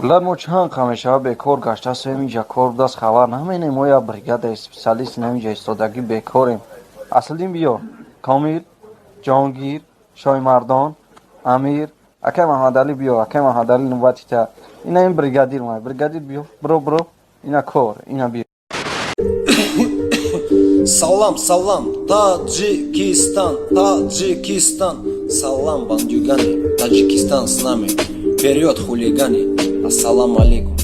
Ла, мо чанд қа мешава, бекор гаштасем. Инҷа кор будааст, хабар наменем. Мо як бригадаи специалист инаминҷа истодагӣ, бекорем. Аслиддин, биё, Комил, Ҷонгир, Шоҳимардон, Амир, акай Маҳмадалӣ, биё, акай Маҳмадалӣ, нубати та. Ина ин бригадир ма, бригадир, биё, биро, биро, ина кор, ина биё. Салам, салам, Таджикистан, Таджикистан. Салам, бандюганы, Таджикистан с нами. Вперед, хулиганы. Ассалам алейкум.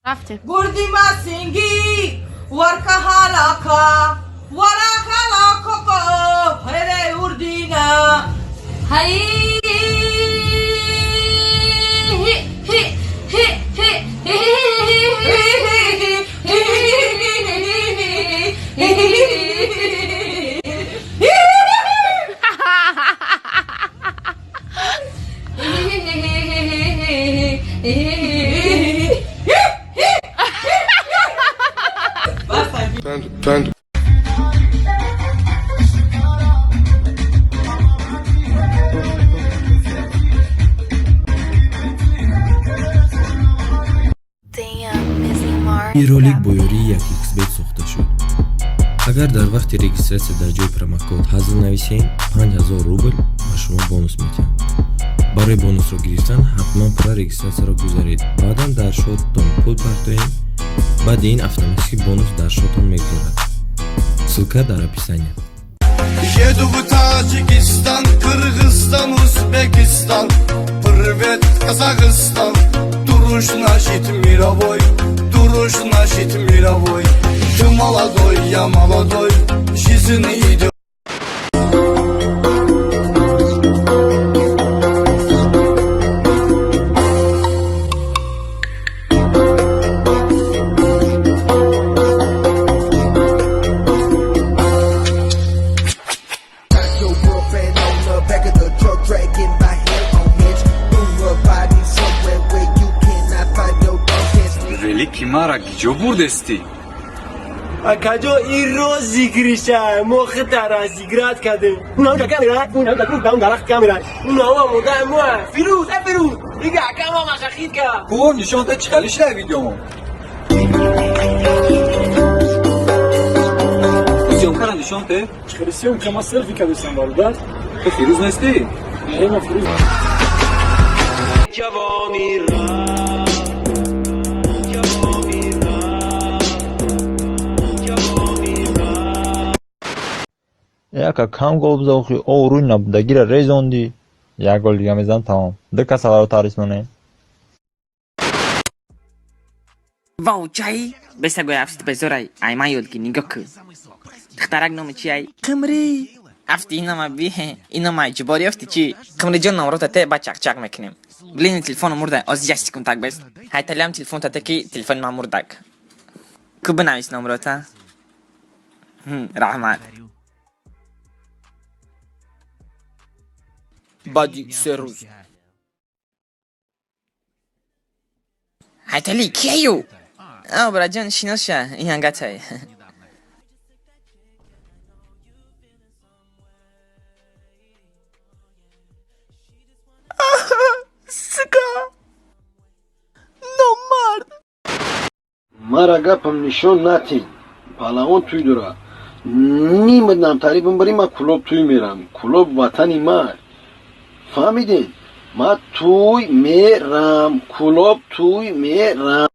Рафтем. Гурди масинги варка халака вара халакоко хере урдина. Ҳай, хи хи хи хи хи. Panda. Ин ролик бо ёрии 1xBet сохта шуд. Агар дар вақти регистрация дар ҷои промокод ҳазл нависем, 5000 рубл ба шумо бонус медиҳанд. Барои бонусро гирифтан ҳатман пурра регистрация ро гузаред, баъдан дар счёт тон пул партоед. Баъди ин автоматически бонус дар счёт он мегузарад. Ссылка дар описание. Еду в Таджикистан, Кыргызстан, Узбекистан. Привет, Казахстан. Дружь значит мировой, дружь значит мировой. Ты молодой, я молодой, жизнь идет. Your girlfriend on the back of the truck, dragging by hair on hitch. Through her body somewhere where you cannot find your dog can't sleep. Велики, мара гиҷо бурдестӣ? Акаҷо, ин роз зикриша мо хитара зикрат кардем. Унаҷа камера, унаҷа ун дарахт камера, унао мода мо Фирӯз, э Фирӯз, дига ака ма машахид ка. Ку, нишон та, чӣ хали шуда видеомо? Съёмка ра нишон те. Хеле съёмка, ма селфи кардесам, бародар. Ту Фирӯз нестӣ? Не, ма Фирӯз. Ҷавони ҷавони ҷавони. Яка кам гол бизохи, о рӯи набудагира резондӣ. Як гол дига мезанам, тамом. Ду касаларо тарис монем. Вау, чай бесагои афти безорай, ай ман ёдги, нигоҳ ку, духтарак номи чи ай? Қимрӣ. Афти инама би, инама ҷубор ёфти чи? Қимриҷон, номрота те, ба чақчақ мекунем. Блин, телефону мурда, оз як секунд, так бес. Ҳайталиам телефон тате, ки телефони ман мурдак. Ку, бинавис номрота. Раҳмат. Баъди 3 рӯз. Ҳайтали, кияю? О, браҷон, шинос ша, ин ангатай. Сука! Номард! Мара гапам нишон натин, паҳлавон тӯй дора, нима намтарӣ бимбарӣ, ма Кулоб тӯй мерам. Кулоб ватани ма, фаҳмидин? Ма тӯй мерам, Кулоб тӯй мерам.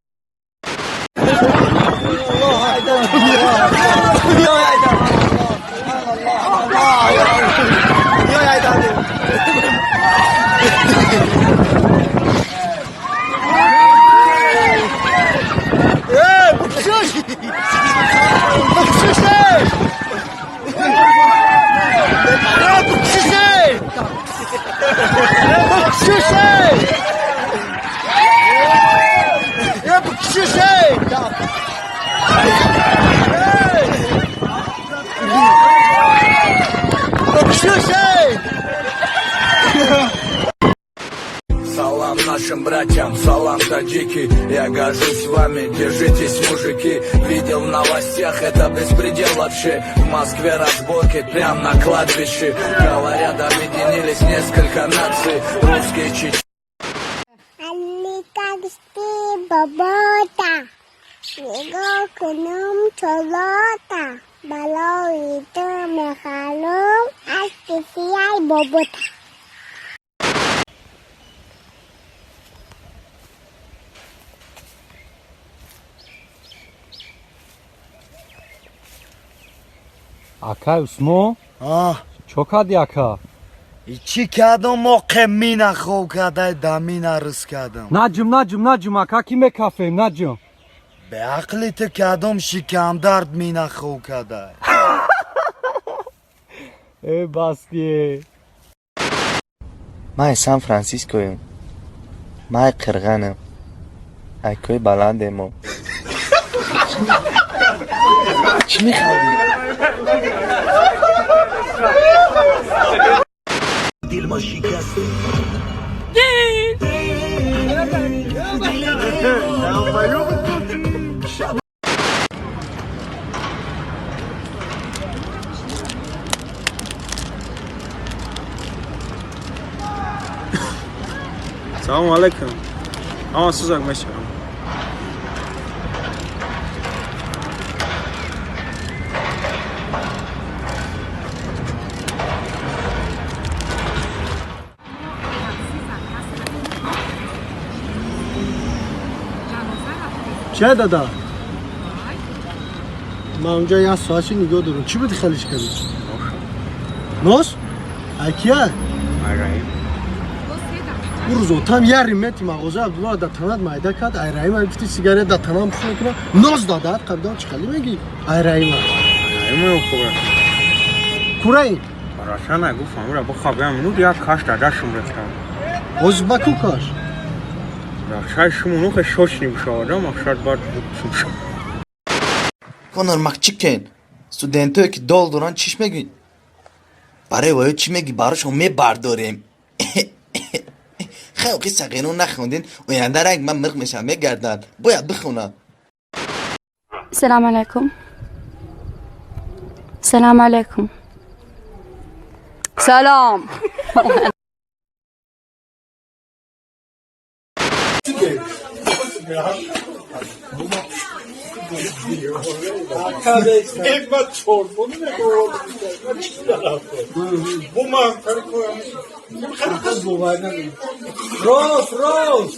Салам нашим братьям, салам, таджики. Я горжусь вами, держитесь, мужики. Видел в новостях, это беспредел вообще. В Москве разборки прям на кладбище. Говорят, объединились несколько наций. Русские, чеченцы. Алика. Пушти бабота нигоҳ кунам, чолота балои ту мехарам, аспи сияи бобота. Акай Усмон, чо кардӣ, ака? Чӣ кардам? Мо қемина хоб кардай, дамина рис кардам. Наҷум, наҷум, наҷум, ака, ки мекафем, наҷум. Беақли ту кардам, шикамдард мина хоб кардай. Э, баски. Ман Сан Франсискоем. Ман қирғанам. Айкои баландемо. Чӣ механдӣ? Дил ма шикасте. Салому алайкум. Ама сузак мешавам. Чай, дада? Ман унҷа як соат ши нигоҳ дорам. Чӣ буди халиш кардӣ? Нос? Айкия? Айраим. Ӯ рӯзотам як римети мағоза Абдулла да танат майда кард. Айраим ай гуфти, сигарет да танам пух мекунам. Нос дадат қабдам, чӣ хали мегӣ? Айраима. Раим кура. Кураи? Рашана гуфт, амра бихоб, як минут, як каш дада шум рехтам. Ҳозир ба ку каш? Рашай шуму нухе шошни бишавада, мақсад баъд шум шум. Конор Макчикен, студентое ки дол доранд, чиш мегӯӣ? Барои воё чӣ мегӣ? Барошон мебардорем. Хелқи сағиро нахондин, оянда ранг ман мирқ мешавам, мегарданд. Бояд бихонам. السلام عليكم، السلام عليكم، سلام. Рост, рост.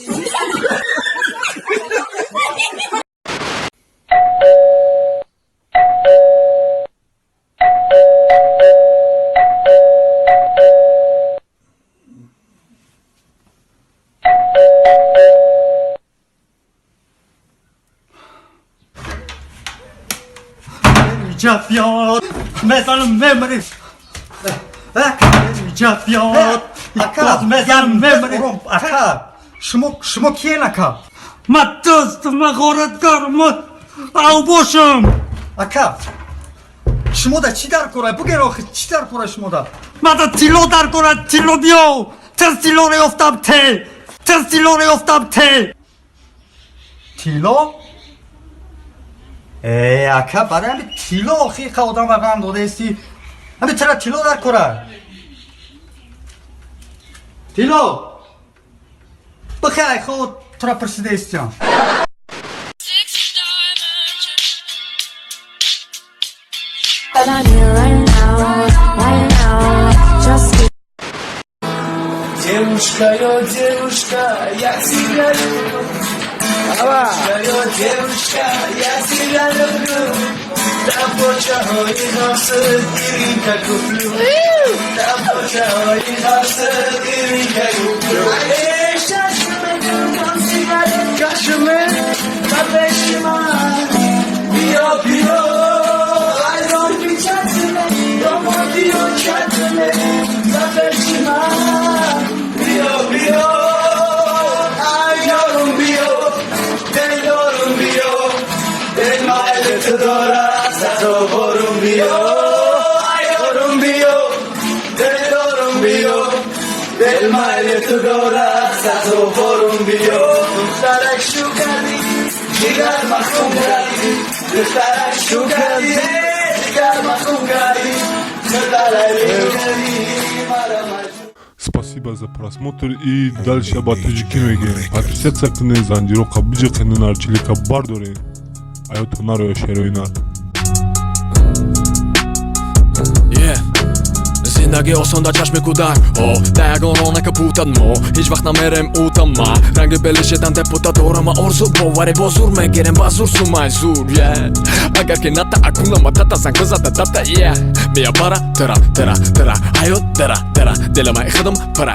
Мезанам, мемри, ака, мезанам, мемри. Ака, шумо киен, ака? Ма дӯст, ма ғораткор, ма авбошам. Ака, шумо да чӣ дар кора? Бугер, охи, чӣ дар кора шумо да? Ма да тилло дар кора, тилло биё тез, тилло реёфтам, те тез тилло реёфтам, те тилло. Э, ака, барои ҳами тилло охи қа одам ғам додаисти? Ҳами чара тилло дар кора? Тилло бихай, хо, тура пурсидаистиям. But I'm here right now, right now. Just Девушка, ё девушка, я тебя люблю. Девушка, ё девушка, я тебя люблю. Да почаҳои носир диринка куплю. Да почаҳои носир диринка куплю. Кашме, ба пеши ман биё, биё, айрон пичатме, домодиё чатме, ба пеши ман биё, биё, ай ёрум биё, дилдорум биё, дил майли ту дорад, сазоворум биё, ай ёрум биё, дилдорум биё, дил майли ту дорад, сазоворум биё. Духтарак, шу кардӣ, ҷигар махун кардӣ. Духтарак, шу кардӣ, ҷигар махун кардӣ. Спасибо за просмотр. И дальше ба тоҷикӣ мегӯем: подписаться кунед, занҷироқа биҷиқенед, нарчилика бардоред, аёто нароя шерои нар. Yeah. Зиндагӣ осон дар чашми кӯдак. О да ягон рона капутад, мо ҳеҷ вақт намерем утама. Ранги белишедан депутат дорама, орзу боварӣ бо зур мегирем, ба зур сумай зур. Yeah. Агар ки ната акунама тата занг бизада дата. Yeah. Мия бара тара тара тара ҳаёт дара дара диламай худам пара.